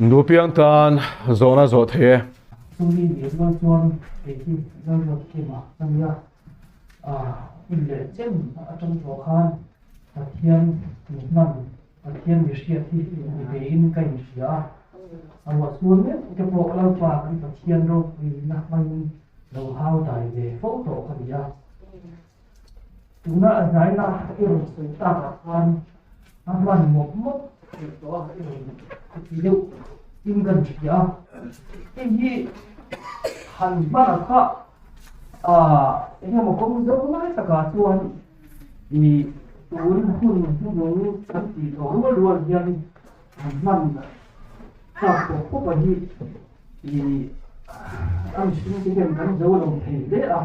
Duhpiang tan zawhna zawh thei e. Chumi nih rual chuan kei hi Lalruatkima ka nia, hun leh chen atang tawh khan Pathian mi hman, Pathian mi hriat hi ni vein ka inhria a, a ruah sur meuh te pawh Lalpa kan Pathian ropuina hmangin lo hau dai ve fo tawh ka ni a. Tuna a zaina i rawn sawi takah khan a hman mawp mawp theih tawh a, i rawn ti deuh in kan hria a. Hei hi han hman a kha eng emaw kawng zo lai takah chuan i tun hun hnuhnung kan tih tawh rual rual hian han hman tak pawp pawp a hi i a mihring te hian kan zo lo thei hle a.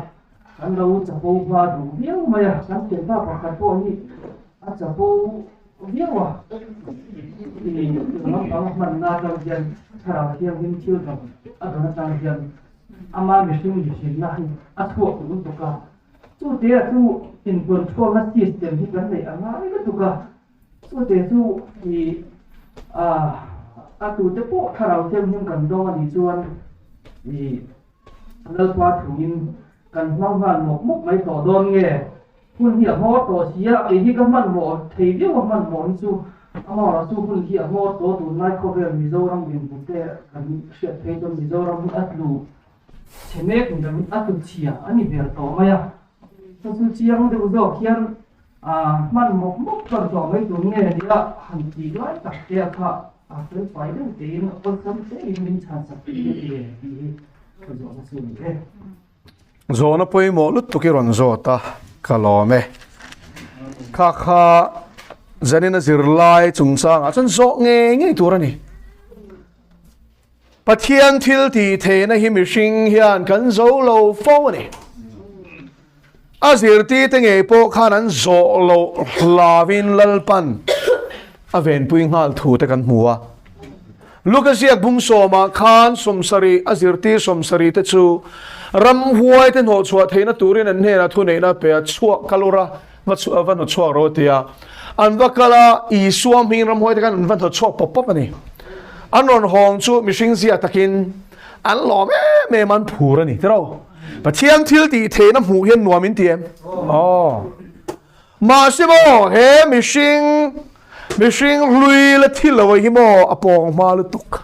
Kan lo chapo hma duh viau mai a, kan thianpa pakhat pawh hi a chapo viau a, i lampang hmanna atang hian thlarau thianghlim thil dang a dawn atang hian ama mihring mihrinna hi a chhuak duh lutuk a, chute a chu in control na system hi kan neih a ngai lutuk a, chute chu i a tute pawh thlarau thianghlim kan dawng a nih chuan i Lalpa thuin kan hmang nghal mawp mawp mai tawh dawn nge? Hun hi a hmawr tawh si a, kei hi ka hmanhmawh thei viau a hmanhmawh hi chu amaherawh chu hun hi a hmawr tawh tunlai khawvel Mizoram dinhmun te kan hriat phei chuan Mizoram hi a tlu chhe mek ni lovin a tlu chhia a ni ber tawh mai a, chu chu chiang deuh zawk hian hman mawp mawp chuan tawh mai tur nge nia han tih lai tak te a kha a fel fai deuh tein awlsam tein min chhan sak thei a ti e tih hi ka zawhna chu a ni e. Zawhna pawimawh lutuk i rawn zawt a, ka lawm e. Kha kha zanina zirlai chungchangah chuan zawh ngei ngei tur a ni. Pathian thil tih theihna hi mihring hian kan zo lo fo a ni. A zirtirte ngei pawh khan an zawh loh hlauin Lalpan a venpui nghal thu te kan hmu a. Luka ziak bung sawmah khan sawmsarih a zirtir sawmsarih te chu ramhuai te hnawhchhuah theihna turin an hnenah thuneihna a pe a, chhuah kal ura va chhuah va hnawchhuak rawh a ti a. An va kal a, Isua hming ramhuai te khan an va hnawchhuak pawp pawp a ni. An rawn hawng chu mihring zia takin an lawm em em an phur a ni tiraw. Pathian thil tih theihna hmuh hian nuam in ti em? Aw. Mahse maw he mihring mihring hlui la thil lo hi maw a pawng hma lutuk.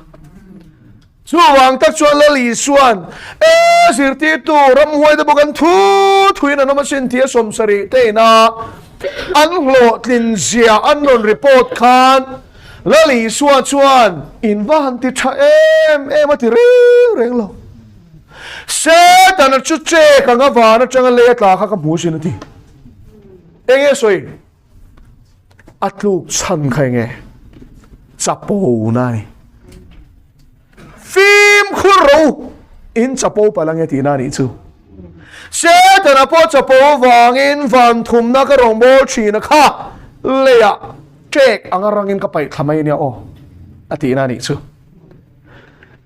Chuvang tak chuan Lal Isuan, E zirtirtu, ramhuai te bawk an thu thuin an awm asin tia sawmsarih te ina an hlawhtlin zia an rawn report khan Lal Isua chuan in va han ti tha em em a ti reng reng lo. Setana chu che ka nga van atanga lei a tla kha ka hmu sin a ti. Enge sawi? A tluk chhan kha enge? Chapo na ni. Fimkhur ro in chapo palh ange tihna anih chu. Setana pawh chapo vangin van thumna ka rawngbâwl ṭhina kha leiah ṭek anga rangin ka paih thla mai ania aw a tihna anih chu.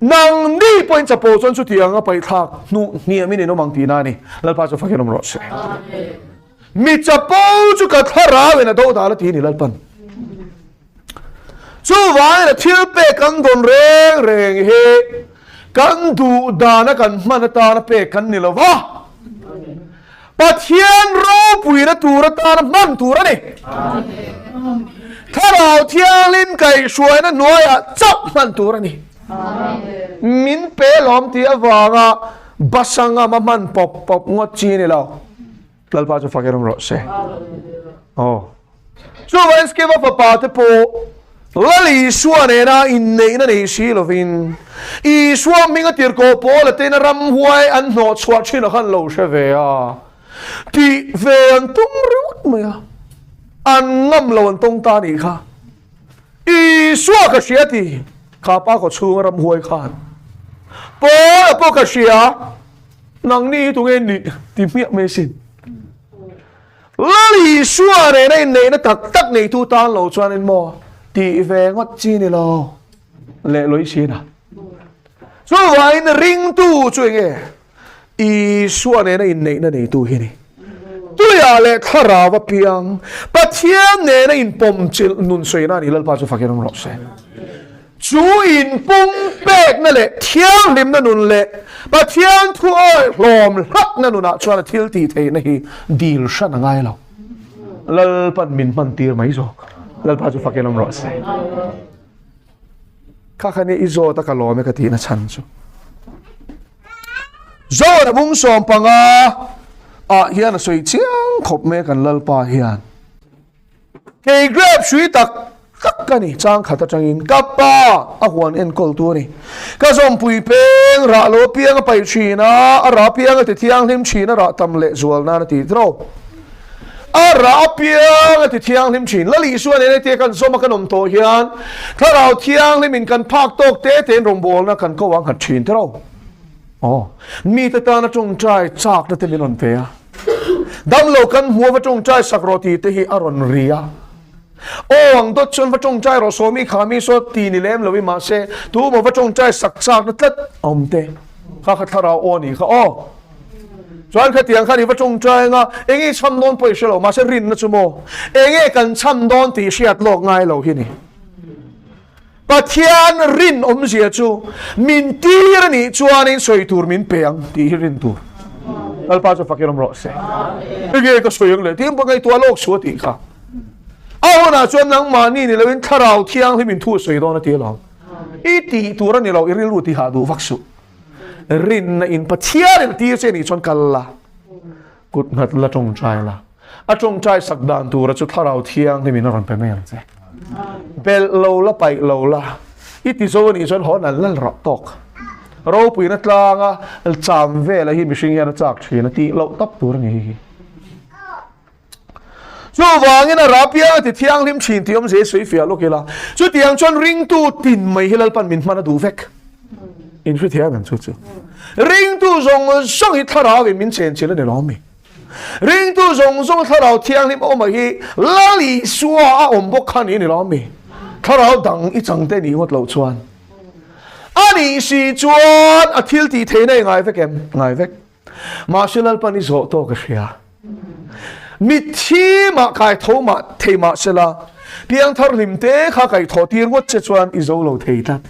Nangni pawhin chapo chuan chutiang a paih thlak hnuh hniamin in awm ang tihna a ni. Lalpa chu fakin awm rawh se. Mi chapo chu ka thlarau in a do dal a ti ni Lalpan. Chuvangin a thil pek kan dawn reng reng hi kan duh dana kan hman atana pek kan ni lova. Pathian ropuina tur atana hman tur a ni. Thlarau Thianghlim kaihhruaina hnuaiah chauh hman tur a ni. Min pe lawm tih avanga basangam a hman pawp pawp ngawt chi ni lo. Lalpa chu fakin awm rawh se. Aw. Chuvangin Skeva fapa te pawh Lal Isua nena inneihna nei si lovin Isua hminga tirhkoh Paula tena ramhuai an hnawhchhuah thin a khan lo hre ve a, tih ve an tum ringawt mai a, an ngam lo an tawng ta nih kha. Isua ka hria ti kha pa kaw chhunga ramhuai khan Paula pawh ka hria nangni hi tunge nih ti hmiah mai sin. Lal Isua nena inneihna tak tak neitu tan lo chuanin maw tih ve ngawt chi ni lo leh lawih sin a. Chuvangin ringtu chu enge Isua nena inneihna neitu hi ni. Tuiah leh thlarau a piang Pathian nena inpawmchilh nun sawina a ni Lalpa chu fakin awm rawh se. Chu inpumpekna leh thianghlimna nun leh Pathian thu awih hlawm hlakna nunah chuan a thil tih theihna hi dil hran a ngai lo. Lalpan min hman tir mai zawk. Lalpa chu fakin awm rawh se. Kha kha nia i zawt a ka lawm e ka tihna chhan chu. Zawt a bung 15 ah hian a sawi chiang khawp mai a kan Lalpa hian. Kei grape hrui tak tak ka ni, chang khat atangin ka pa a huan enkawltu a ni. Ka zawmpui peng rah lo apiang a paih thin a, a rah apiang a ti thianghlim thin a rah tam leh zual nan a ti tro. A rah apiang a ti thianghlim thin. Lal Isua nen hetia kan zawm a kan awm tawh hian Thlarau Thianghlimin kan phak tawk te tein rawngbawlna kan ko ang nghat thin tro. Aw, mite tana tawngtai chakna te min rawn pe a. Damlo kan hmu a va tawngtai sak rawh tih te hi a rawn ri a. Aw ang dawt chuan va tawngtai rawh sawmi kha mi saw ti ni lem lo i mahse tu maw va tawngtai sak chakna tlat a awm te. Kha kha thlarau aw ni kha aw. Chuan khatiang khan i va tawngtai anga enge i chham dawn pawh i hre lo mahse rinna chu maw enge kan chham dawn tih hriat lawk ngai lo hi ni. Pathian rin awmzia chu min tir a nih chuanin sawi tur min pe ang tih hi rin tur. Lalpa chu fakin awm rawh se. Enge ka sawi ang le tiin ngaihtuah lawk chu a tih kha. A hunah chuan nangmahni ni loin Thlarau Thianghlim in thu a sawi dawn a ti alawm. I tih tur a ni lo, i rilru tihah duh vak suh. Rinna in Pathian in a tir che nih chuan kal la, kut nghat la tawngtai la. A tawngtai sak dan tura chu Thlarau Thianghlim in a rawn pe mai ang che. Belh lo la, paih lo la, i ti zo a nih chuan haw nal nal rawh tawk. Ropuina tlanga cham vela hi mihring hian a chak thin a tih loh tak tur a ni hi. Chuvangin a rah piang a ti thianghlim thin tih awmzia i sawi fiah lawk ila. Chutiang chuan ringtu tin mai hi Lalpan min hman a duh vek. In hrethiam em chu chu? Ringtu zawng zawng hi thlarauin min chenchilh a ni lo mi? Ringtu zawng zawng thlarau thianghlim a awm ah hi Lal Isua a awm bawk kha ni ni lo mi? Thlarau dang i chang te nih ngawt loh chuan. A nih si chuan a thil tih theihna i ngai vek em? Ngai vek. Mahse Lalpan i zawh tawk a hria. Mitthi mah kai tho mah thei mah sela piangthar hlim te kha kaih thawh tir ngawt che chuan i zo lo thei tlat.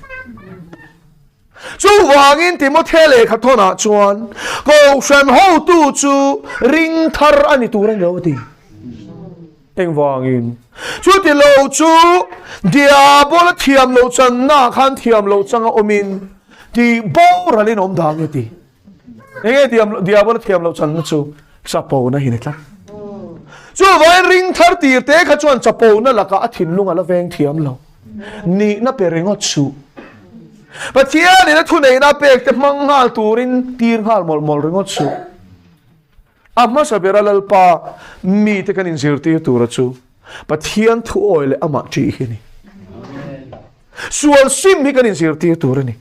Chuvangin Timothea lehkha thawnah chuan Kohhran hotu chu ring thar a ni tur a ni lo a ti. Engvangin? Chuti lo chu Diabola thiam loh channaah khan thiam loh changa awmin tih boralin awm dang a ti. Enge Diabola thiam loh channa chu chapona hi ni tlat. Chuvangin ring thar tir te kha chuan chapona lakah a thinlung a la veng thiam lo. Nihna pe ringawt suh. Pathianin a thuneihna a pek te hmang nghal turin tir nghal mawlh mawlh ringawt suh. A hmasa bera Lalpa mite kan inzirtir tura chu Pathian thu awi leh amah ṭih hi a ni. Sual sim hi kan inzirtir tur a ni.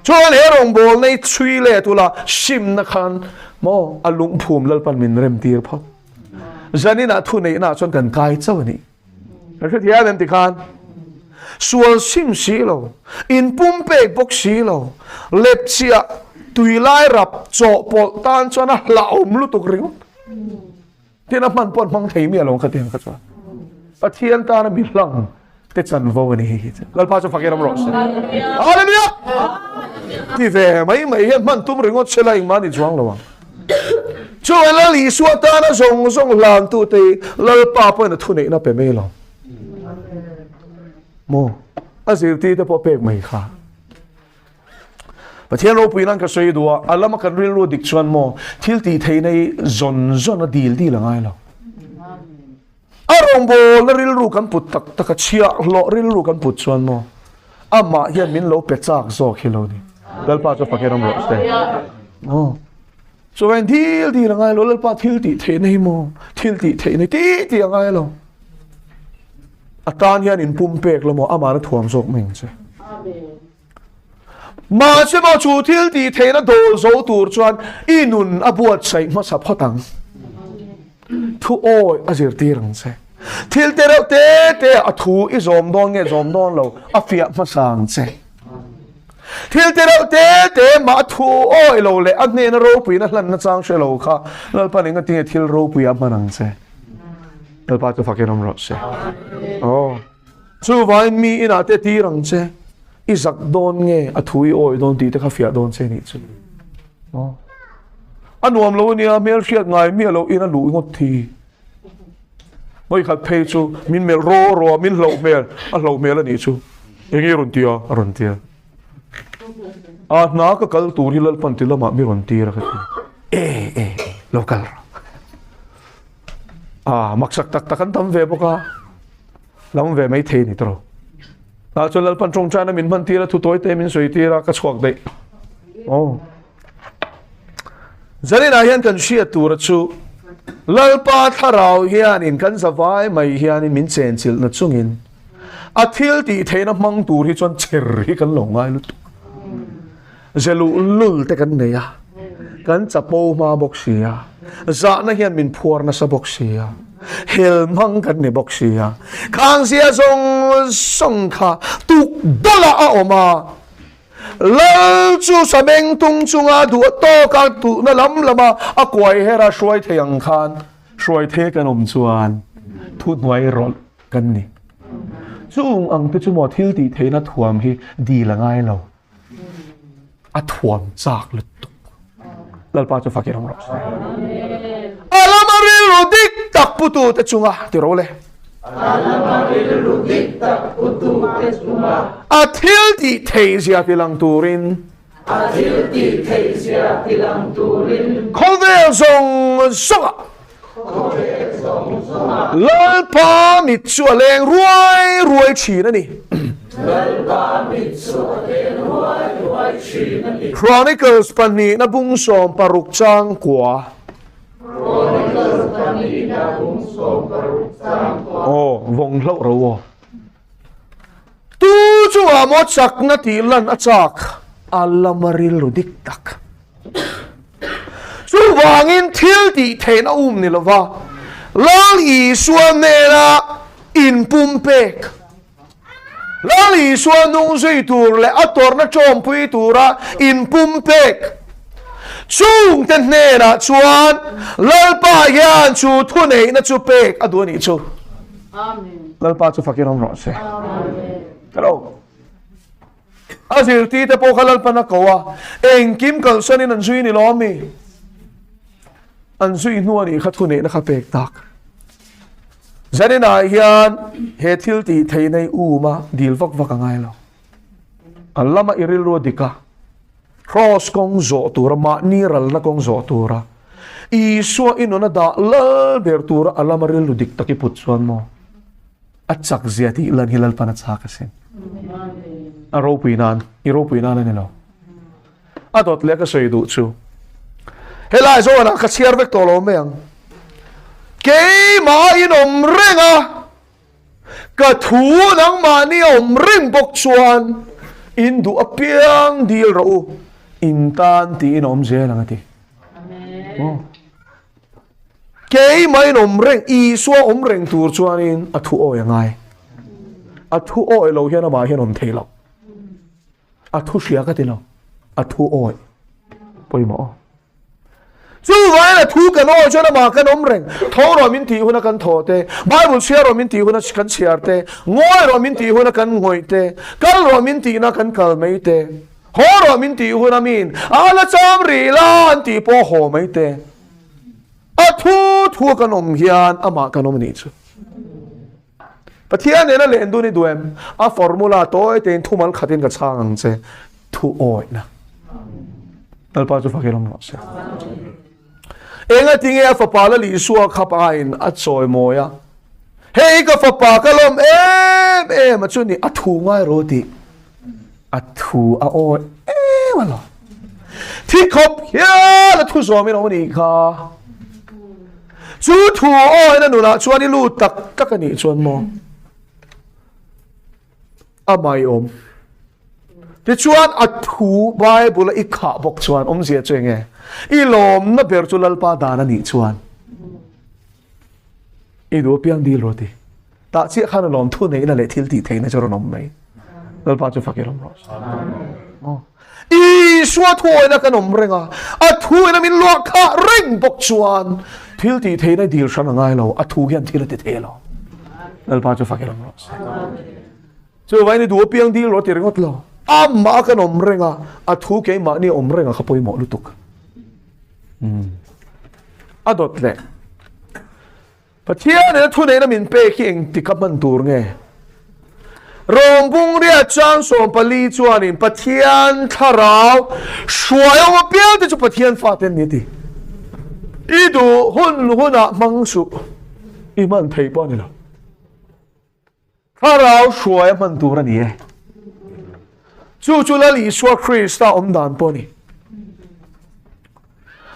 Chuan he rawngbawlna i chhui let ula simna khan maw a lungphum Lalpan min remtir phawt. Zaninah thuneihna chuan kan kai chauh a ni. Kan hrethiam em tikhan sual sim si lo, inpumpek bawk si lo, lepchiah tuilai rap chawhpawlh tan chuan a hlauhawm lutuk ringawt. Tin a hman pawh an hmang thei miah lo kha tiang kha chuan. Pathian tana mi hlang te chanvo a ni hi hi chu. Lalpa chu fakin awm rawh se. Hallelujah! Ti ve mai mai hian hman tum ringawt se la engmah ni chuang lo ang. Chuan Lal Isua tana zawng zawng hlantute hi Lalpa pawhin a thuneihna pe mai lo. Maw? A zirtirte pawh pek mai kha. Pathian ropui nan ka sawi duh a, a lama kan rilru dik chuan maw thil tih theihna hi zawn zawn a dil dil a ngai lo. A rawngbawlna rilru kan put tak tak a, chhiahhlawh rilru kan put chuan maw amah hian min lo pe chak zawk hi lo ni. Lalpa chu fakin awm rawh se. Aw. Chuan dil dil a ngai lo, Lalpa thil tih theihna hi maw thil tih theihna hi ti ti a ngai lo. A tan hian in pumpek lo maw amah na thuam zawk mai ang che. Mahse maw chu thil tih theihna dawl zo tur chuan i nun a buatsaih hmasa phawt ang. Thu awi a zirtir ang che. Thil te reuh te te a thu i zawm dawn nge zawm dawn lo a fiah hmasa ang che. Thil te reuh te te mah a thu awi lo leh a hnena ropuina hlanna chang hre lo kha Lalpan enga tinge thil ropui a hman ang che. Lalpa chu fakin awm rawh se. Aw. Chuvangin mi inah te tir ang che. I zak dawn nge a thu i awi dawn tih te kha fiah dawn che nih chu. A nuam lo ania hmel hriat ngai miah loh in a luh ngawt thi. Vawi khat phei chu min melh raw raw a, min hlauh hmel, a hlauh hmel a nih chu. Enge rawn ti a? A rawn ti a. A hna ka kal tur hi Lalpan ti lamah mi rawn tir a ka ti. E e lo kal rawh. A maksak tak tak an tam ve bawk a. Lam ve mai thei ni tawh. Tah chuan Lalpan tawngtaina min hman tir a, thu tawi te min sawi tir a, ka chhuak daih. Aw. Zaninah hian kan hriat tura chu Lalpa thlarau hianin kan zavai mai hianin min chenchilhna chungin a thil tih theihna hmang tur hi chuan cher hi kan lo ngai lutuk. Ze luhlul te kan nei a, kan chapo hma bawk si a, zahna hian min phuar nasa bawk si a, hel hmang kan ni bawk si a, khang zia zawng zawng kha tuk dawlah a awm a, Lal chu sameng tung chunga duh tawka tuhna lam lama a kuai her a hruai thei ang khan hruai thei kan awm chuan thuhnuai rawlh kan ni. Chung ang te chu maw thil tih theihna thuam hi dil a ngai lo. A thuam chak lutuk. Lalpa chu fakin awm rawh se. A lama rilru dik tak putu te chunga ti ro le. A lama rilru dik tak putu te chunga. A thil tih theih zia tilang turin. A thil tih theih zia tilang turin. Khawvel zawng zawngah. Lalpa mit chu a leng ruai ruai thin a ni. Chronicles pahnihna bung 16 chang kua. Aw, vawng hlauh ro aw. Tu chungah maw chakna tih lan a chak a lama rilru dik tak. Chuvangin thil tih theihna um ni lova Lal Isua hnena inpumpek, Lal Isua hnung zui tur leh a tawrhna tawmpui tura inpumpek chungte hnenah chuan Lalpa hian chu thuneihna chu pek a duh a nih chu. Lalpa chu fakin awm rawh se. Hello. A zirtirte pawh kha Lalpan a ko a, engkim kalsanin an zui ni lawm mi? An zui hnu a nih kha thuneihna kha pek tak. Zaninah hian he thil tih theihna i um a, dil vak vak a ngai lo. A lama i rilru a dik a, Kraws kawng zawh tura, mahni ralna kawng zawh tura, Isua i nun a dah lal ber tura a lama rilru dik tak i put chuan maw? A chak zia tih lan hi Lalpan a chak asin. A ropui nan, i ropui nan a ni lo. A dawt leh ka sawi duh chu. Helai zawnah ka chhiar vek tawh lo mai ang. Keimah in awm reng a, ka thu nangmahni a awm reng bawk chuan in duh apiang dil rawh u, in tan tiin a awm zel ang a ti. Amen. Keimah in awm reng, Isua awm reng tur chuanin a thu awi a ngai. A thu awi lo hian amah hian awm thei lo. A thu hria ka ti lo. A thu awi. Pawimawh aw. Chuvangin a thu kan awi chuan amah kan awm reng. Tho rawh min tih huna kan thaw te, Bible chhiar rawh min tih huna kan chhiar te, ngawi rawh min tih huna kan ngawih te, kal rawh min tihna kan kal mai te, haw rawh min tih huna min a la cham rih la an tih pawh haw mai te. A thu thu a kan awm hian amah kan awm a nih chu. Pathian nena len dun i duh em? A formula tawi tein thumal khatin ka chhang ang che. Thu awihna. Lalpa chu fakin awm rawh se. Enga tinge a fapa Lal Isua kha pain a chawimawi a. Hei ka fapa ka lawm em em a chu ni a thu ngai ro tih. A thu a awi em a lo. Thi khawp hial a thu zawmin a awm a nih kha. Chu thu awina nunah chuan i lut tak tak a nih chuan maw? A mai awm. Tichuan a thu Bible a i khah bawk chuan awmzia chu enge? I lawmna ber chu Lalpa dan a nih chuan i duh apiang dil rawh ti. Tah chiah khan a lawm thu neihna leh thil tih theihna chu rawn awm mai. Lalpa chu fak i rawm rawh se. Isua thuawina kan awm reng a, a thuawina min luah khah reng bawk chuan thil tih theihna dil hran a ngai lo, a thu hian thil a ti thei lo. Lalpa chu fak i rawm rawh se. Chuvangin i duh apiang dil rawh ti ringawt lo. Amah a kan awm reng a, a thu keimahni a awm reng a kha pawimawh lutuk. A dawt leh. Pathian ina thuneihna min pek hi engtik a hman tur nge? Rom bungria chang 14 chuanin Pathian thlarau hruai awm apiang te chu Pathian fate an ni a ti. I duh hun hunah hmang suh, i hman theih pawh a ni lo. Thlarau hruai a hman tur a ni e. Chu chu Lal Isua Krista awm dan pawh a ni.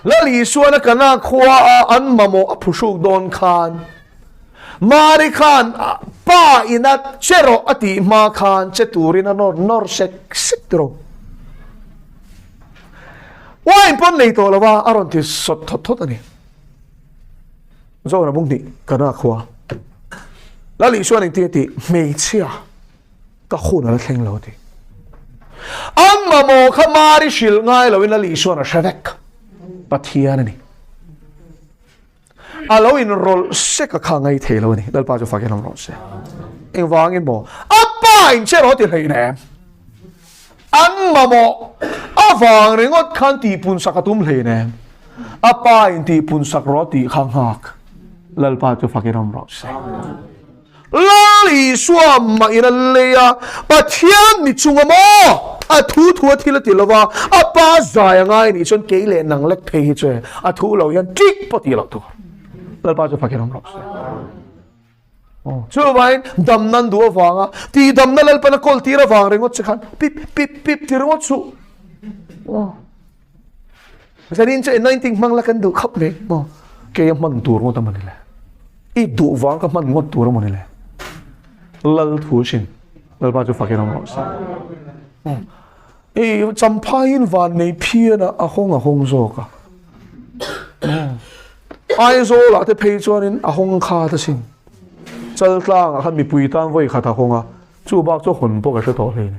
Lal Isuan a Kana khua a an mamawh a phuhruk dawn khan Mari khan pa ina che rawh a tih hma khan che turin a nawr nawr sek sek tiraw. Wine pawn nei tawh lova a rawn ti sawt thawt thawt a ni. Zawna bung hnih Kana khua. Lal Isuan engtin a tih? Hmeichhia ka hun a la thleng lo a ti. An mamawh kha Mari hrilh ngai loin Lal Isuan a hre vek. Pathian a ni. A lo inrawlh sek a kha ngai thei lo a ni. Lalpa chu fakin awm rawh se. Engvangin maw? A pa in che rawh ti hlein em? An mamawh avang ringawt khan tihpun sak a tum hlein em? A pa in tihpun sak rawh tih kha nghak. Lalpa chu fakin awm rawh se. Lal Isua mah in a lei a, Pathian ni chunga maw? A thu thu a thil a ti lova, a pa zai a ngai nih chuan kei leh nang lek phei hi chu e, a thu lo hian tik pawh tih loh tur. Lalpa chu fakin awm rawh se. Chuvangin dam nan duh avanga tih damna Lalpan a kawl tir avang ringawt che khan pip pip pip ti ringawt suh. Zanin chu anointing hmang la kan duh khawp mai maw? Kei a hman tur ngawt a mawni le. I duh vang ka hman ngawt tur a mawni le. Lal thu sin. Lalpa chu fakin awm rawh se. Ei champhaiin van nei phian a a hawng a hawng zawk a. Aizawl ah te phei chuanin a hawng khat asin. Chaltlang ah khan mipui tan vawi khat a hawng a, chu bak chu hawn pawh ka hre tawh hlein.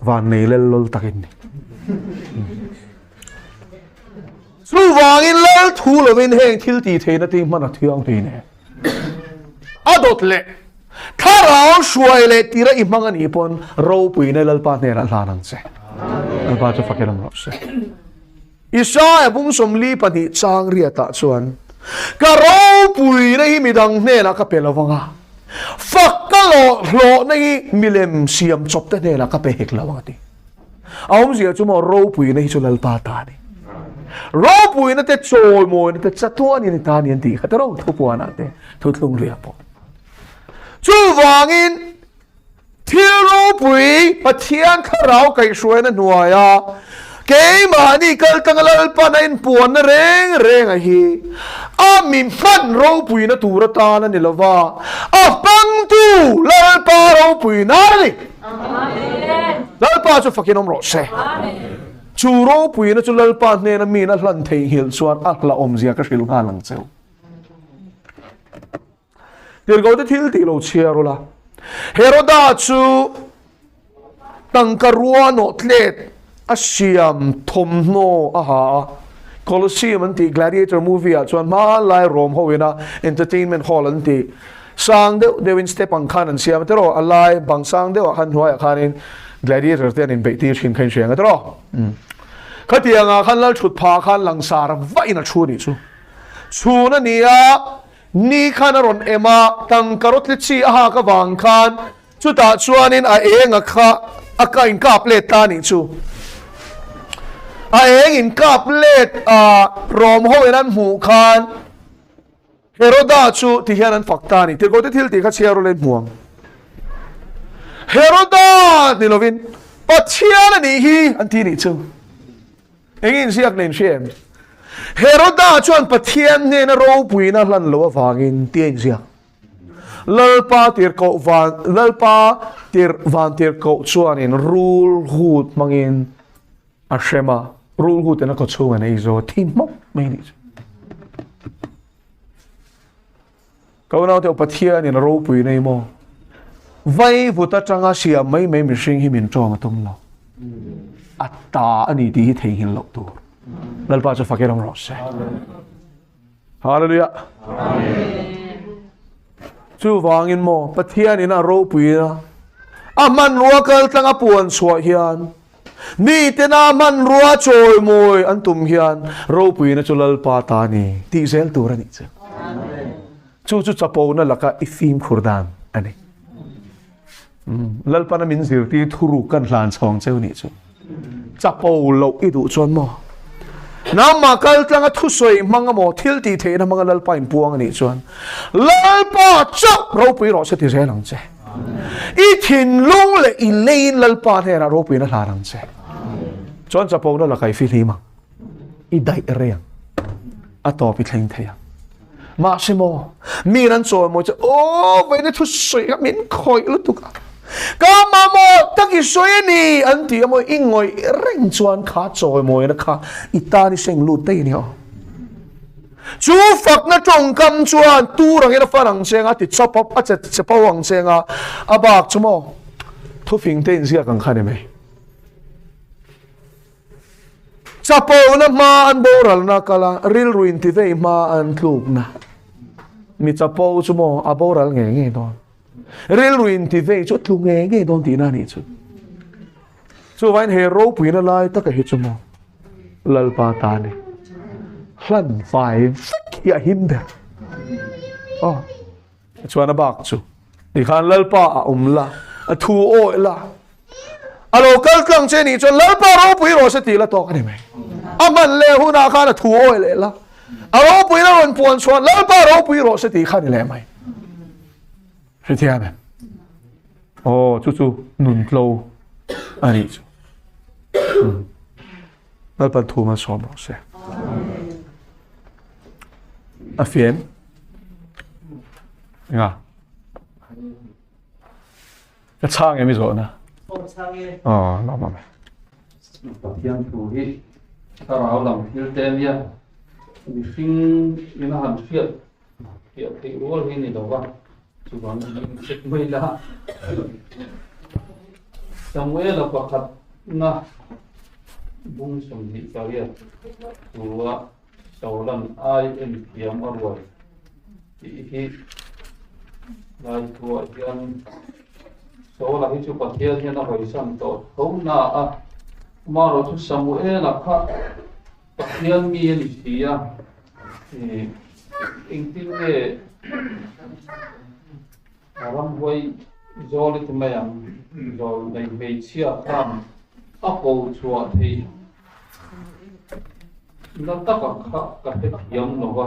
Van nei lel lawl takin ni. Chuvangin lal thu lovin heng thil tih theihna te hi hman a thiang hlei nen. A dawt leh thlarau hruai leh tira i hmang a nih pawn ropuina Lalpa hnenah hlan ang che. Lalpa chu fakin awm rawh se. Isaia bung 42 chang riatah chuan, Ka ropuina hi midang hnenah ka pe lo vang a, fak ka hlawhna hi milem siam chawpte hnenah ka pe hek lo ang a ti. A awmzia chu maw ropuina hi chu Lalpa ta a ni. Ropuina te chawimawina te chatuanin i ta a ni an tih kha tiraw thupuanah te thuthlung riah pawh. Chuvangin Thil ropui Pathian thlarau kaihhruaina hnuaia keimahni kaltanga Lalpan a inpuanna reng renga hi a mi hman ropuina tur atan a ni lova, a hmangtu Lalpa ropuina a ni. Lalpa chu fakin awm rawh se. Chu ropuina chu Lalpa hnena miin a hlan theihnghilh chuan a hlauhawmzia ka hrilh nghal ang cheu. Tirhkohte thil tih lo chhiar ula. Heroda chu tangka rua nawh tlet a siam thawmhnaw a ha a. Colosseum an tih Gladiator movie ah chuan hmanlai Rome ho ina entertainment hall an tih sang deuh deuhin step ang khan an siam a tiraw? A lai bang sang deuh ah khan hnuaiah khanin gladiator te an inbeih tir thin kha in hria ang a tiraw? Khatiang ah khan lal thut phah khan langsar vahin a thu a nih chu. Chhun a ni a. Ni khan a rawn em a, tangka rawtli chi a hak avang khan chutah chuanin a eng a kha a ka inkap let ta a nih chu. A eng inkap let a Rom hoin an hmuh khan Heroda chu ti hian an fak ta a ni. Tirhkohte thil tih kha chhiar rawlin hmu ang. Heroda ni lovin Pathian a nih hi an ti nih chu. Eng inziak nen hria em? Heroda chuan Pathian hnena ropuina hlan lo avangin tia inziak. Lalpa tirhkoh van Lalpa tir van tirhkoh chuanin rul hut hmangin a hrem a, rul hutin a kawchhung an ei zo a, thi hmawk mai nih chu. Ka unaute aw Pathianin a ropui nei maw? Vaivut atanga siam mai mai mihring hi min tawng a tum lo. A ta a ni tih hi theihnghilh loh tur. Lalpa chu fakin awm rawh se. Hallelujah. Chuvangin maw Pathianin a ropui a. A hmanrua kaltlang a puan chhuah hian mitena hmanrua chawimawi an tum hian ropuina chu Lalpa ta a ni tih zel tur a nih chu. Chu chu chapona laka i fimkhur dan a ni. Lalpana min zirtir thuruk kan hlan chhawng cheu nih chu. Chapo loh i duh chuan maw? Nangmah kal tlanga thusawi hmang amaw thil tih theihna hmanga Lalpa in puang anih chuan Lalpa chauh ropui rawh se ti zel ang che. I thinlung leh i leiin Lalpa hnenah ropuina hlan ang che. Chuan chapona lakah i fihlim ang. I daih rei ang. A tawp i thleng thei ang. Mahse maw, mi an chawimawi chu, Aw, vawiin thu sawi kha min khawih lutuk a, ka mamawh tak i sawi a ni, an ti a maw, i ngawih reng chuan kha chawimawina kha i tan i seng lut daih a ni aw. Chu fakna tawngkam chuan tur angin a fan ang che anga, a ti chap a, a che che pau ang che anga, a bak chu maw, thufing te inziak ang kha a ni mai. Chapona hma an boralna kal a, rilru intivei hma an tlukna. Mi chapo chu maw a boral ngei ngei dawn. Rilru intivei chu a tlu ngei ngei dawn tihna a nih chu. Chuvain he ropuina lai taka hi chu maw Lalpa ta ni. Hlan fai vek hi a him ber. Aw. Chuan a bak chu tikhan Lalpa a awm la, a thu awih la, a lo kal tlang che nih chuan Lalpa ropui rawh se tih la tawk a ni mai. A hman leh hunah khan a thu awih leh la, a ropui la rawn puan chuan Lalpa ropui rawh se tih kha ni leh mai. Hrethiam em? Aw, chu chu nun tlo a nih chu. Lalpan thu malsawm rawh se. A fian. Nga. Ka chhang em i zawhna? Aw chhang e. Aw, lawm awm e. Pathian thu hi thlarau lam thil te ania mihring ina han hriat fiah theih rual hi ni lo va, chuvangin in check mai la. Samuela pakhatna bung 28 tua Saulan ai en thiam a ruai tih hi lai thuah hian Saula hi chu Pathian hian a hawisan tawh tho na a, amaherawhchu Samuela kha Pathian mi a ni si a, engtin nge ramhuai zawl i ti mai ang, zawl nei hmeichhia khan a ko chhuah theih na taka kha ka hrethiam lo va,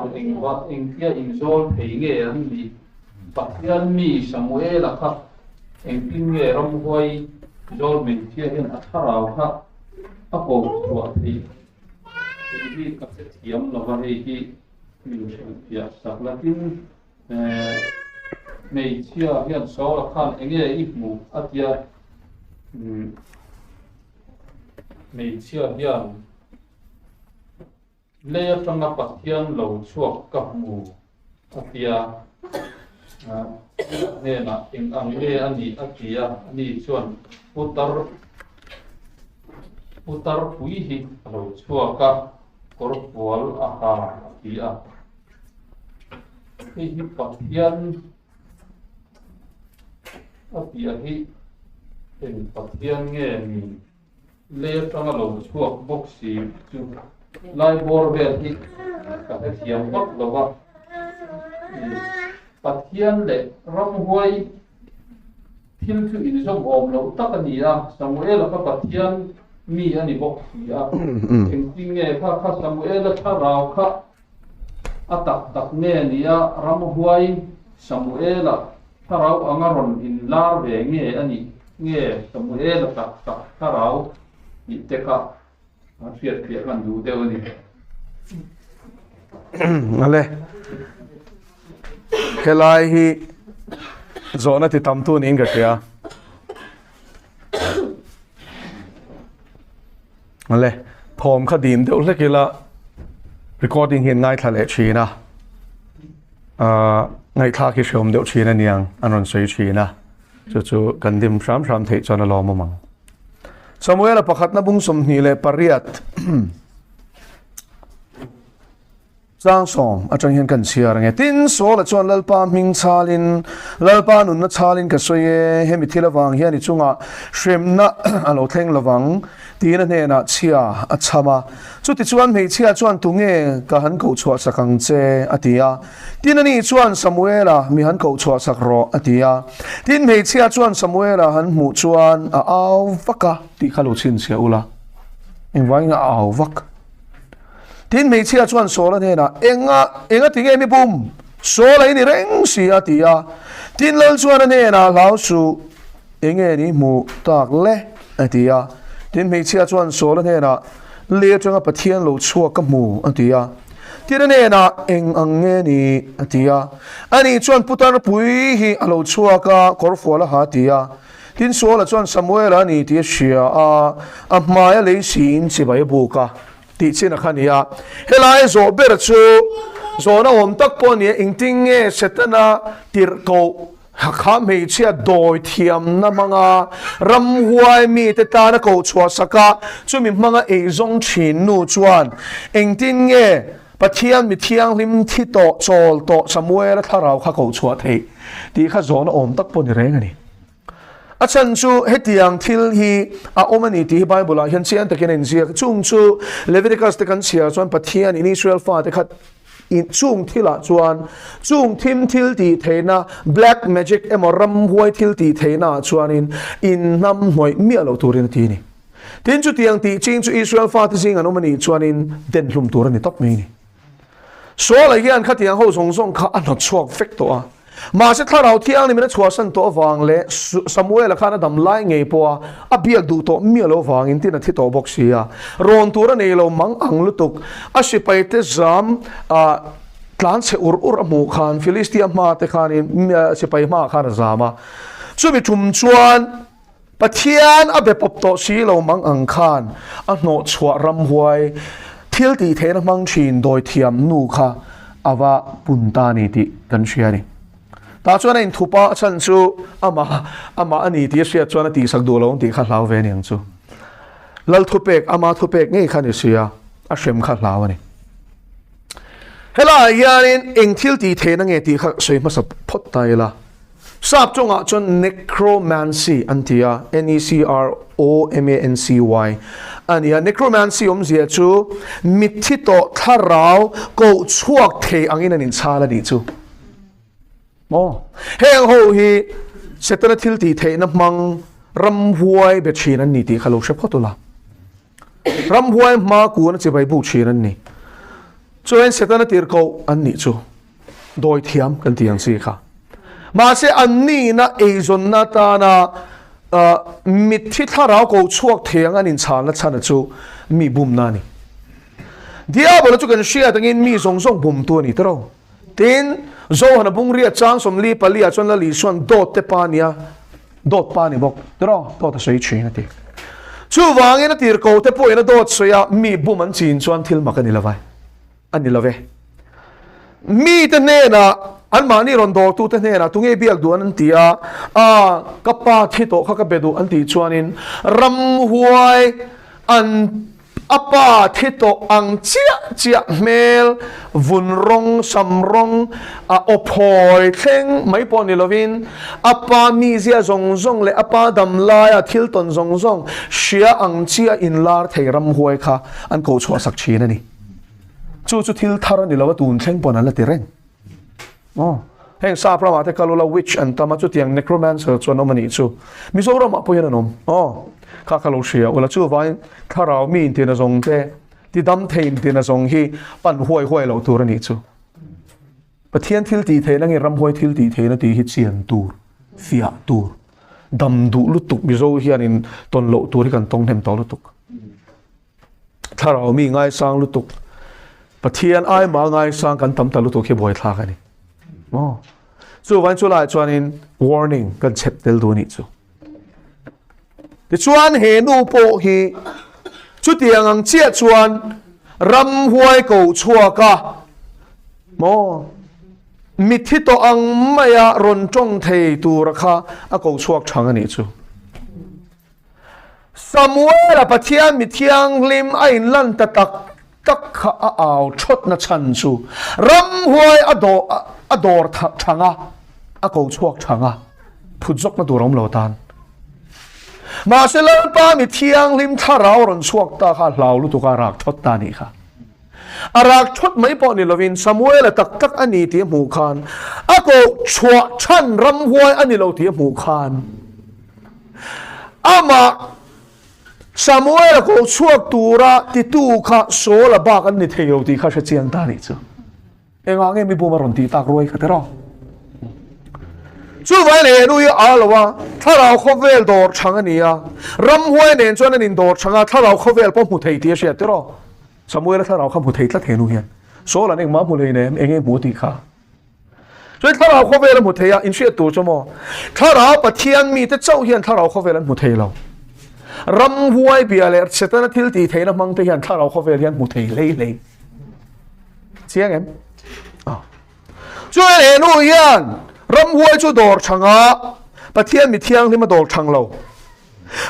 engtia inzawl thei nge an nih? Pathian mi Samuela kha engtin nge ramhuai zawl hmeichhia hian a thlarau kha a ko chhuah theih tih hi ka hrethiam lo va, hei hi min hrilhfiah sak la. Tin, hmeichhia hian Saula khan enge i hmuh a tia, hmeichhia hian Lei atanga Pathian lo chhuak ka hmu a ti a, a hnenah eng ang nge a nih a ti a, ani chuan putar putar pui hi a lo chhuak a, kawr fual a ha a ti a. Hei hi Pathian a tih hi eng Pathian nge ni? Lei atanga lo chhuak bawk si chu lai bawr vel hi ka hrethiam vak lo va, Pathian leh ramhuai thil chu inzawm awm loh tak a ni a, Samuela kha Pathian mi a ni bawk si a, engtin nge kha kha Samuela thlarau kha A tak tak nge nia ramhuai Samuela thlarau anga rawn inlar ve nge a nih nge Samuela tak tak thlarau tih te kha a hriatfiah hman duh deuh a ni. Ale, helai hi zawhna ti tamtu niin ka hria. Ale, thawm kha dim deuh hlek ila recording hian ngaithla leh thin a, ah ngaihthlak hi hreawm deuh thin a niang an rawn sawi thin a, chu chu kan dim hram hram theih chuan a lawmawm ang. Samuela pakhatna bung 28. Chang sawm atang hian kan chhiar ang e. Tin, Saula chuan Lalpa hming chhalin, Lalpa nunna chhalin ka sawi e, hemi thil avang hian i chungah hremna a lo thleng lovang, tiin a hnenah chhia a chham a. Chutichuan hmeichhia chuan tunge ka han koh chhuah sak ang che? a ti a. Tin ani chuan Samuela mi han koh chhuah sak rawh, a ti a. Tin hmeichhia chuan Samuela han hmuh chuan a au vak a. Tih kha lo chhinchhiah ula, engvangin a au vak? Tin hmeichhia chuan Saula hnenah, Enga, enga ti nge mi bum? Saula i ni reng si, a ti a. Tin lal chuan a hnenah, Hlau suh, enge ni hmuh tak le? a ti a. Tin hmeichhia chuan Saula hnenah, Lei atanga Pathian lo chhuak ka hmu, a ti a. Tin a hnenah, Eng ang nge ni? a ti a. Ani chuan, Putar pui hi a lo chhuak a, kawrfual a ha, a ti a. Tin Saula chuan Samuela a ni tih a hria a, a hmai a lei siin chibai a buk a tih chin a kha ni a. Helai zawh ber chu zawhna awm tak pawh a ni a, engtin nge Setana tirhkoh kha hmeichhia dawi thiamna hmanga ramhuai mite tana koh chhuah sak a, chumi hmanga eizawng thin nu chuan engtin nge Pathian mi thianghlim thi tawh chawl tawh Samuela thlarau kha koh chhuah theih tih kha zawhna awm tak pawh ni reng a ni. A chhan chu hetiang thil hi a awm a ni tih hi Bible ah hian chiang takin a inziak. Chung chu Leviticus te kan chhiar chuan Pathian in Israel fate kha chung thilah chuan chung thim thil tih theihna black magic emaw ramhuai thil tih theihna ah chuanin inhnam hnawih miah loh turin a ti a ni. Tin, chutiang tih ching chu Israel fate zing an awm a nih chuanin den hlum tur a ni tawp mai a ni. Saula hian khatiang ho zawng zawng kha a hnawt chhuak vek tawh a. Mahse Thlarau Thianghlimin a chhuahsan tawh avang leh Samuela khan a dam lai ngei pawha a biak duh tawh miah lo avangin tin a thi tawh bawk si a. Rawn tur a nei lo mang ang lutuk. A sipaite zam tlan chhe ur ur a hmuh khan Philistia hma te khanin sipai hmaah khan a zam a. Chumi tum chuan Pathian a be pawp tawh si lo mang ang khan a hnawh chhuah ramhuai thil tih theihna hmang thin dawithiam nu kha a va pun ta a ni tih kan hria a ni. Tah chuan a inthup a, a chhan chu amah amah a ni tih a hriat chuan a tihsak duh lo ang tih kha hlau ve a ni ang chu. Lal thupek, ama thupek ngei kha a ni si a, a hrem kha hlau a ni. Helaiah hianin eng thil tih theihna nge tih kha sawi hmasa phawt ta ila. Sap chungah chuan necromancy an ti a, N-E-C-R-O-M-A-N-C-Y a ni a. Necromancy awmzia chu mitthi tawh thlarau koh chhuak thei angin an inchhal a nih chu. Maw? Heng ho hi Setana thil tih theihna hmang ramhuai be thin an ni tih kha lo hre phawt ula. Ramhuai hma kun a chibai buk thin an ni. Chuan Setana tirhkoh an nih chu. Dawi thiam kan ti ang chi kha. Mahse an nihna eizawnna atana mitthi thlarau ko chhuak thei ang an inchhalna chhana chu mi bumna a ni. Diabola chu kan hriat angin mi zawng zawng bumtu a ni tawh. Tin, Johana bungria chang 44 ah chuan Lal Isuan dawt te pa nia, dawt pa ni bawk tawh, dawt a sawi thin a ti. Chuvangin a tirko te pawhin a dawt sawi a, mi bum an chin chuan thil mak a ni lo vai. A ni lo ve. Mite hnenah, anmahni rawn dawrtute hnenah tunge biak duh an ti a, a ka pa thi tawh kha ka be duh an tih chuanin ramhuai an a pa thi tawh ang chiah chiah hmel, vun rawng, sam rawng, a aw phawi thleng mai pawh ni lovin a pa mizia zawng zawng leh a pa dam laia thil tawn zawng zawng hria ang chiah inlar thei ramhuai kha an koh chhuah sak thin a ni. Chu chu thil thar a ni lo a, tun thleng pawn an la ti reng. Aw, heng sap ramah te kal ula witch an tam a, chutiang necromancer chu an awm a nih chu. Mizoramah pawh hian an awm. Aw, kha kha lo hria ula, chuvangin thlarau mi intina zawng te, tidam thei intina zawng hi pan huai huai loh tur a nih chu. Pathian thil tih theihna nge ramhuai thil tih theihna tih hi chian tur, fiah tur, dam duh lutuk Mizo hianin tawn loh tur hi kan tawng hnem tawh lutuk. Thlarau mi ngaisang lutuk, Pathian ai mah ngaisang kan tam ta lutuk hi buaithlak a ni. Maw? Chuvain chu lai chuanin warning kan chep tel duh nih chu. Tichuan he nu pawh hi chutiang ang chiah chuan ramhuai ko chhuak a, maw? Mitthi tawh ang maia rawn tawng thei tura kha a ko chhuak thang a nih chu. Samuela Pathian mi thianghlim a inlan ta tak. tak kha a au thawtna chhan chu ramhuai a dawr a dawr thang a, a ko chhuak thang a, phut zawkna tur a awm lo tan. Mahse Lalpa mi thianghlim thlarau rawn chhuak ta kha hlau lutuk a rak thawt ta nih kha. A rak thawt mai pawh ni lovin Samuela tak tak a ni tih a hmuh khan a koh chhuah chhan ramhuai a ni lo tih a hmuh khan amah Samuela koh chhuak tura titu kha Saul-a bak an ni thei lo tih kha hre chiang ta nih chu. Engah nge mi bum a rawn tih tak ruai kha tiraw? Chuvangin he nu hi a lo a, thlarau khawvel dawr chhang a ni a, ramhuai nen chuan an indawr chhang a, thlarau khawvel pawh hmu thei tih a hriat tiraw? Samuela thlarau kha hmu thei tlat he nu hian. Saul-a'n engmah hmu hleinem, enge hmu tih kha. Chuan thlarau khawvel a hmu thei a, inhriat tur chu maw? Thlarau Pathian mite chauh hian thlarau khawvel an hmu thei lo. Ramhuai bia leh Setana thil tih theihna hmang te hian thlarau khawvel hian hmu thei hlei hlei. Chiang em? Ah. Chuan he nu hian ramhuai chu dawr thanga Pathian mi thianghlim a dawr thang lo.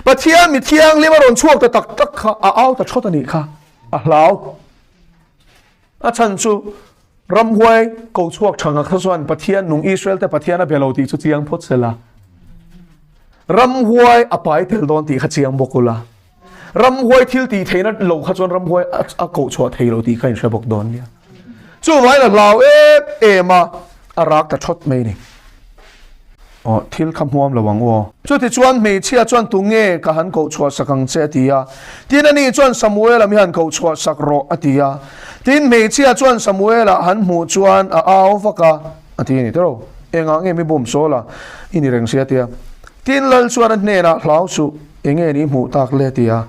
Pathian mi thianghlim a rawn chhuak ta tak tak kha a au ta thawt a nih kha. A hlau. A chhan chu Ramhuai ko chhuak thanga kha chuan Pathian nung Israel te Pathian a be lo tih chu chiang phawt sela. Ramhuai a pai tel dawn tih kha chiang bawk ula. Ramhuai thil tih theihna lo kha chuan ramhuai a koh chhuah thei lo tih kha in hre bawk dawn nia. Chuvangin a hlau em em a, a rak ta thawt mai ni. Aw, thil kha hmuam lo ang u aw. Chutichuan hmeichhia chuan tunge ka han koh chhuah sak ang che a ti a. Tin ani chuan Samuela mi han koh chhuah sak rawh a ti a. Tin hmeichhia chuan Samuela han hmuh chuan a au vak a, a ti a ni tiraw? Engah nge mi bum sawl a i ni reng si a ti a. Tin lal chuan a hnenah hlau suh, enge ni hmuh tak le a ti a.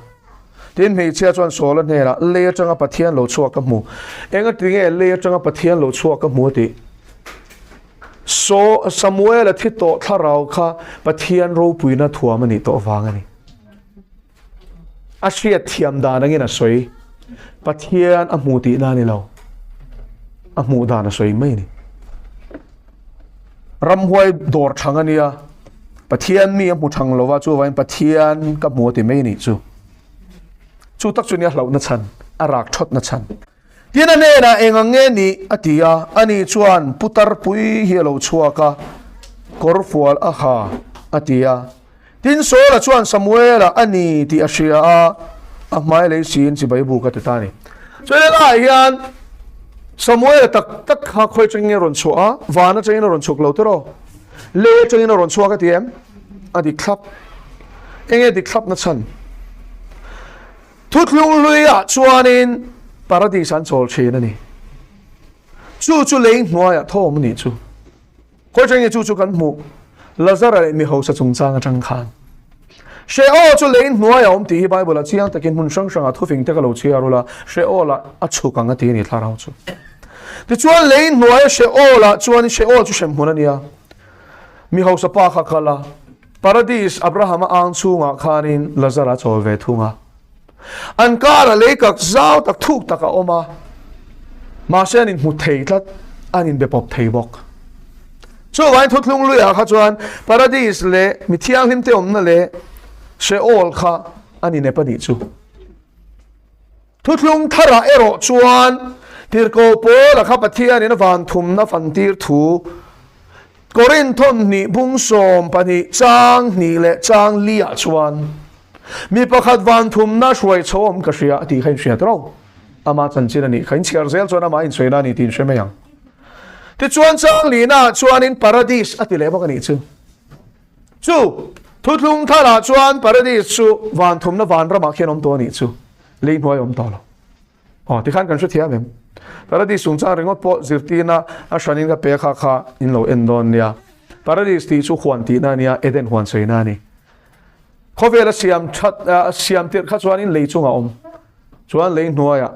Tin hmeichhia chuan Saula hnenah lei atanga Pathian lo chhuak ka hmu. Engatinge lei atanga Pathian lo chhuak ka hmu a tih? Saw, Samuela thi tawh thlarau kha Pathian ropuina thuam a nih tawh vang a ni. A hriat thiam dan angin a sawi. Pathian a hmu tihna a ni lo. A hmuh dan a sawi mai a ni. Ramhuai dawr thang a nia. Pathian mi a hmu thang lova chuvangin Pathian ka hmu a ti mai a nih chu. Chu tak chu nia hlauhna chhan, a rak thawtna chhan. Tin a hnenah eng ang nge nih? a ti a. Ani chuan, Putar pui hi a lo chhuak a, kawrfual a ha, a ti a. Tin Saula chuan Samuela a ni tih a hria a, a hmai lei siin chibai buk a ti ta a ni. Chuan helaiah hian Samuela tak tak kha khawi atangin nge a rawn chhuah a? Van atangin a rawn chhuk lo tiraw? Lei atangin a rawn chhuak a ti em? A dik thlap. Enge dik thlap na chhan? Thuthlung hluiah chuanin Paradis an chawl thin a ni. Chu chu lei hnuaiah thawm a nih chu. Khawi tang nge chu chu kan hmuh? Lazara leh mi hausa chungchang atang khan. Sheol chu lei hnuaiah awm tih hi Bible-ah chiang takin hmun hrang hrangah thufing te ka lo chhiar ula, Sheol-ah a chhuk ang a ti a ni thlarau chu. Tichuan lei hnuaia Sheol-ah chuan Sheol chu hremhmun a nia. Mi hausa pa kha kal a, Paradis Abrahama ang chhungah khanin Lazara chawl ve thung a. An karah lei kak zau tak thuk tak a awm a, mahse an inhmu thei tlat, an inbe pawp thei bawk. Chuvangin thuthlung luiah kha chuan Paradis leh mi thianghlimte awmna leh Sheol kha an inep a nih chu. Thuthlung tharah erawh chuan Tirhkoh Paula kha Pathianin a van thumna fantir thu Korinthon hnih bung 12 chang hnih leh chang liah chuan mi pakhat van thumna hruai chho awm ka hria a tih kha inhriat ro. Ama chanchin a nih kha inchhiar zel chuan amah insawi na a ni tih inhre mai ang. Tichuan chang lihnaah chuanin Paradis a ti leh bawk a nih chu. Chu thuthlung tharah chuan Paradis chu van thumna van ramah khian awm tawh a nih chu. Lei hnuai awm tawh lo. Aw, tikhan kan hrethiam em? Paradis chungchang ringawt pawh zirtirna a hranin ka pe kha kha in lo en dawn nia. Paradis tih chu huan tihna a nia, Eden huan sawina a ni. Khawvela siam that, siam tirh kha chuanin lei chungah awm. Chuan lei hnuaiah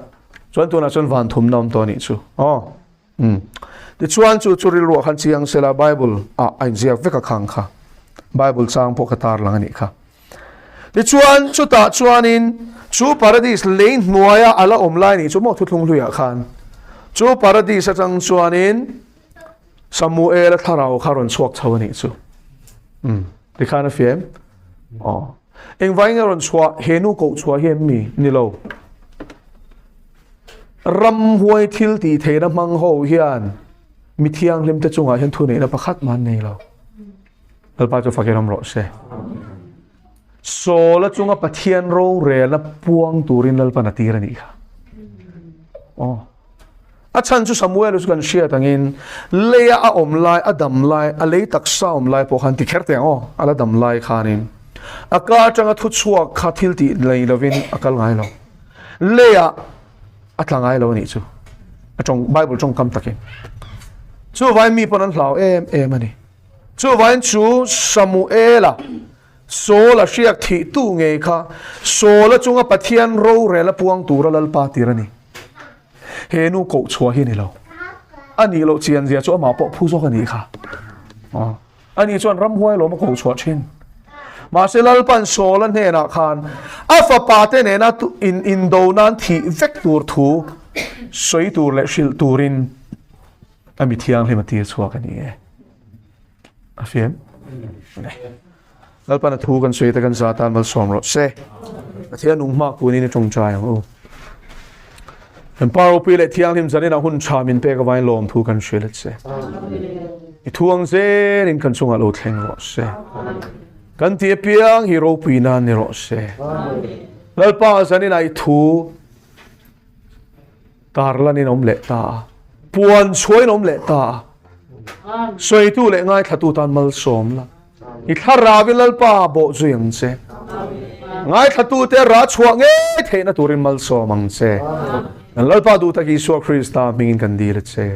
chuan tunah chuan van thumna awm tawh a nih chu. Aw. Umm. Tichuan chu chu rilruah khan chiang sela Bible ah a inziak vek a khang kha. Bible chang pawh ka tar lang a nih kha. Tichuan chutah chuanin chu paradis lei hnuaia a la awm lai nih chu maw thuthlung hluiah khan chu paradis atang chuanin Samuela thlarau kha rawn chhuak chho a nih chu. Umm. Tikhan a fiam. Aw. Engvangin a rawn chhuah he nu koh chhuah hi em mi? Ni lo. Ramhuai thil tih theihna hmang ho hian mi thianghlim te chungah hian thuneihna pakhat mah an nei lo. Lalpa chu fakin awm rawh se. Sawla chunga Pathian rorelna puang turin Lalpan a tir a nih kha. Aw. A chhan chu Samuel chu kan hriat angin leia a awm lai, a dam lai, a lei taksa awm lai pawh khan ti kher teh ang aw, a la dam lai khanin a ka atanga thu chhuak kha thil tih nei lovin a kal ngai lo. Leia a tla ngai lo a nih chu. A tawng Bible tawngkam takin. Chuvain mi pawn an hlau em em a ni. Chuvain chu Samuela Saul-a hriak thih tu ngei kha Saul-a chunga Pathian rorel a puang tura Lalpa tir a ni. He nu koh chhuah hi a ni lo. A nih loh chian zia chu amah pawh phu zawk a nih kha. Ani chuan ramhuai lawm a koh chhuah thin. Mahse Lalpan Saul-a hnenah khan a fapa te nena in indo nan thih vek tur thu sawi tur leh hrilh turin a mi thianghlim a tir chhuak a ni e. A fiam? Lalpan a thu kan sawi te kan za tan malsawm rawh se. Pathian nung hma kunin i tawngtai ang u. Kan Pa ropui leh thianghlim zanin ah hun tha min pek avain lawm thu kan hrilh a che. I thu ang zelin kan chungah lo thleng rawh se. Kan ti apiang hi ropui nan ni rawh se. Lalpa zanin ah i thu Tarlan in awm leh ta a, puan chhuah in awm leh ta a, sawitu leh ngaithlatu tan malsawm la, i thlarau in Lalpa bawh zui ang che. Ngaithlatu te rah chhuah ngei theihna turin malsawm ang che. Kan Lalpa duh tak Isua Krista hmingin kan dil a che.